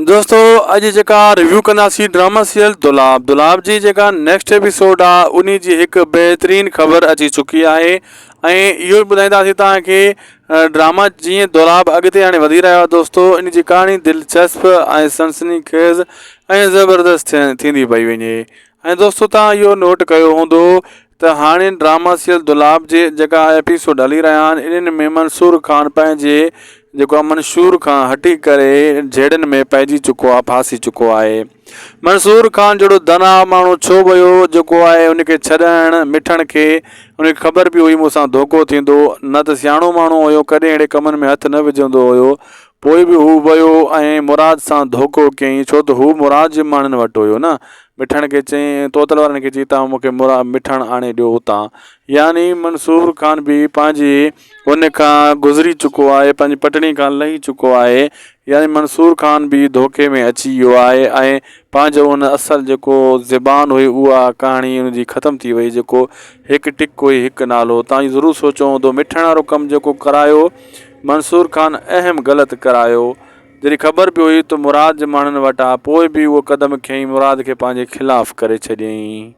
دوستو اڄ جيڪا ريويو ڪنداسين ڊراما سيريل دولاب دولاب جي جيڪا نيڪسٽ ايپيسوڊ آ انهي جي هڪ بهترين خبر اچي چڪي آهي ۽ اهو به ٻڌائينداسين توهان کي ڊراما جيئن دولاب اڳتي هاڻي وڌي رهيو آهي دوستو ان جي ڪهاڻي دلچسپ ۽ سنسني خيز ۽ زبردست ٿيندي پئي وڃي ۽ دوستو توهان اهو نوٽ ڪيو هوندو ته هاڻي ڊراما سيريل دولاب جي جيڪا ايپيسوڊ هلي رهيا آهن انهن ۾ منصور خان پنهنجي جيڪو آهي منشور کان هٽي ڪري جهيڙن ۾ پئجي چڪو آهي ڦاسي چڪو آهي منصور خان جهڙو دناء ماڻهو ڇو ويو جيڪو آهي ان کي ڇڏائڻ مٺڻ کي ان کي خبر به هئي مون سان ڌوڪو ٿيندو نه ته سياڻو ماڻهو هيو ڪڏهن اهڙي ڪمن ۾ هٿ نه وجهندو هيو پوء به هو ويو ۽ مراد سان ڌوڪو ڪيائين، ڇو ته هو مراد جي ماڻهن وٽ هيو نه. مٺڻ کي چيائين، توتل وارن کي چيائين توهان مون کي مٺڻ آڻي ڏيو اتان. يعني منصور خان به پنهنجي ان کان گذري چڪو آهي، پنهنجي پٽڙي کان لهي چڪو آهي. يعني منصور خان به ڌوڪي ۾ اچي ويو آهي ۽ پنهنجو ان اصل جيڪو زبان هئي اها ڪهاڻي ان جي ختم ٿي وئي جيڪو هڪ ٽڪ هئي هڪ نالو. توهان ضرور سوچيو هوندو مٺڻ وارو ڪم جيڪو ڪرايو منصور خان اهم غلط ڪرايو، جڏهن خبر پيو هئي ته مراد جي ماڻهن وٽ آ، پوء به اهو قدم کنئي مراد کي پنهنجي خلاف ڪري ڇڏيائين.